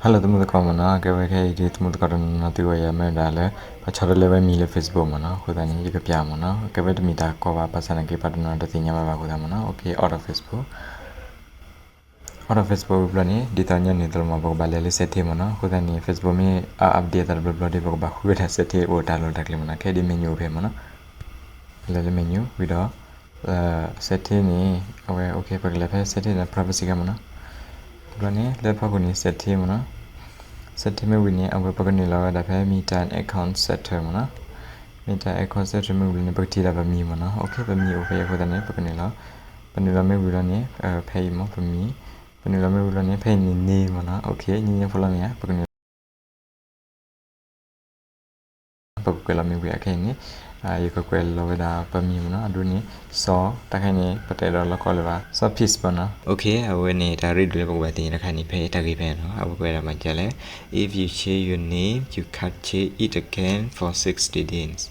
Hello သမုသကိးမ့ၢ်နီၤ, ကဲဝဲခဲအံၤဒ်သမုသကိးတနီၤနီၤသံကွၢ်ယၤမ့ၢ်ဝဲဒၣ်လၢ ပှၤဆီတလဲဝဲမံၤလၢ Facebook မ့ၢ်နီၤ, အဃိသတးန့ၣ် ယကပျးမ့ၢ်နီၤ, ကဲဝဲတမံၤတၢ်ကီဘၣ် ဘၣ်ဆၣ်သနာ်က့ ပှၤတနီၤတသ့ၣ်ညါဘၣ်ဘၣ်အဃိသတးမ့ၢ်နီၤ, okay, out of Facebook, out of Facebook ဝံၤဘျီန့ၣ် ဒ်သိးညီနုၢ်သိးလီၤမ့ၢ် ပကဘၣ်လဲၤလၢ setting မ့ၢ်နီၤ, အဃိသတးန့ၣ် Facebook မ့ၢ် update အသးတဘျီဘျီဒီး ပကဘၣ်ဃုဝဲဒၣ် setting အိၣ်တၢ်လီၢ်တၢ်ကျဲမ့ၢ်နီၤ, ခဲအံၤဒ် menu အိၣ်ဖဲမ့ၢ်နီၤ, လဲၤလၢ menu ဝံၤဒီး setting န့ၣ် အဝဲ okay ပကလဲၤဖဲ setting ဒီး privacy ကဲမ့ၢ်နီၤ, ဘျီန့ၣ် လၢဖီခိၣ်န့ၣ် setting မ့ၢ်နီၤ, setting မ့ၢ်ဝံၤန့ၣ် အဝဲပကနုာ်လီၤဝဲဒၣ်ဖဲ Meta account setter မ့ၢ်နီၤ, Meta account setter မ့ၢ်ဝံၤန့ၣ် ပကထံၣ်ဒၣ်ပမံၤမ့ၢ်နီၤ, okay ပမံၤအိၣ်ဖဲအံၤအဃိသတးန့ၣ် ပကနုာ်လီၤ, ပနုာ်လီၤမ့ၢ်ဝံၤလီၤန့ၣ် ဖဲအံၤမ့ၢ်ပမံၤ, ပနုာ်လီၤမ့ၢ်ဝံၤလီၤန့ၣ် ဖဲအံၤန့ၣ် name မ့ၢ်နီၤ, okay ညီညီဖိလီၤန့ၣ် ပကနုာ် ပကကွဲးလီၤမ့ၢ်ဝံၤအခဲအံၤန့ၣ် ယကကွဲးလီၤဝဲဒၣ်ပမံၤမ့ၢ်နီၤ, အဒိန့ၣ် စီၤ တၢ်ခဲအံၤန့ၣ် ပတအဲၣ်ဒိးလီၤကီလၢၤဘၣ် စီၤ Peace မ့ၢ်နီၤ, okay အဝဲန့ၣ် တၢ်ရ့ဒိၣ်လၢပကဘၣ်သ့ၣ်ညါတခါန့ၣ် ဖဲတၢ်ဂ့ၢ်ဖဲနီၤ, အဝဲကွဲးဒၣ်မၤကလဲၣ်, if you change your name, you can't change it again for sixty days.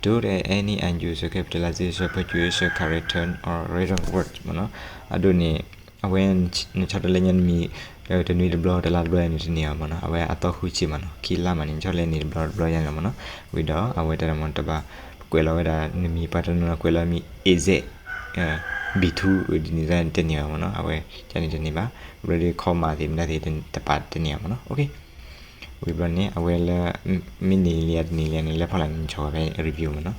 Don't add any unusual capitalization, punctuation, character, or written word မ့ၢ်နီၤ, အဒိန့ၣ် အဝဲ နဆီတလဲညါနမံၤ တနွံတဘျီ တလါတဘျီယၤန့ၣ်တန့ၢ်ဘၣ်မ့ၢ်နီၤ, အဝဲအသီဃုဆံမ့ၢ်နီၤ, ခံလါမးန့ၣ် နဆီတလဲန့ၢ်တဘျီတဘျီယၤန့ၣ်လီၤမ့ၢ်နီၤ, ဝံၤဒီးအဝဲတၢ်မ့ၢ်တဘၣ် ကွဲးလီၤဝဲဒၣ်နမံၤ ပှၤတနီၤနီၤကွဲးလီၤမံၤ A Z, B two ဒ်န့ၣ်တၢ်န့ၣ်တန့ၢ်ဘၣ်မ့ၢ်နီၤ, အဝဲကန့ၣ်တန့ၢ်ဘၣ်, ဘျီဒီး comma သ့ၣ်မတၤသ့ၣ် တပာ်တန့ၢ်ဘၣ်မ့ၢ်နီၤ, okay ဝံၤဘျီန့ၣ် အဝဲလၢ မ့ၢ်န့ၢ်လံဧါတန့ၢ်လံဧါန့ၣ် လၢဖီလာ်န့ၣ် နဆီဝဲဖဲ review မ့ၢ်နီၤ,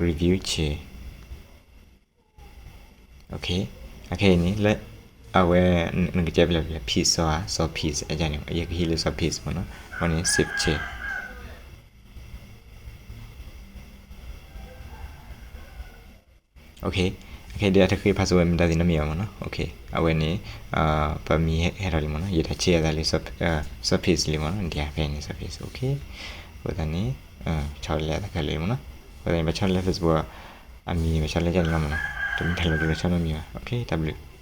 review ဆ့ okay အခဲအံၤန့ၣ် လၢ အဝဲ နကတဲဖဲလဲၣ် Peace စီၤဧါ စီၤ Peace အန့ၣ် ယကဟ့ၣ်လၢစီၤ Peace မ့ၢ်နီၤ, အဃိန့ၣ် save ဆ့ okay အခဲအံၤဒ်အတဃ့ password မတၤသ့ၣ်နီတမံၤဘၣ်မ့ၢ်နီၤ, okay အဝဲန့ၣ် ပမံၤဟဲထီၣ်လံမ့ၢ်နီၤ, ယတၢ်ဆ့အသးလၢ စီၤ Peace လံမ့ၢ်နီၤ, ဒ်ဖဲန့ၣ် စီၤ Peace, okay အဃိသတးန့ၣ် ဆီတလဲအသးခဲလၢာ်လံမ့ၢ်နီၤ, အဃိသတးန့ၣ် ပဆီတလဲ Facebook အမံၤန့ၣ် ပဆီတလဲကန့ၣ်လီၤမ့ၢ်နီၤ, တမ့ၢ်တၢ်လီၤတူာ်လီၤဆီနီတမံၤဘၣ်, okay တၢ်ဘျုး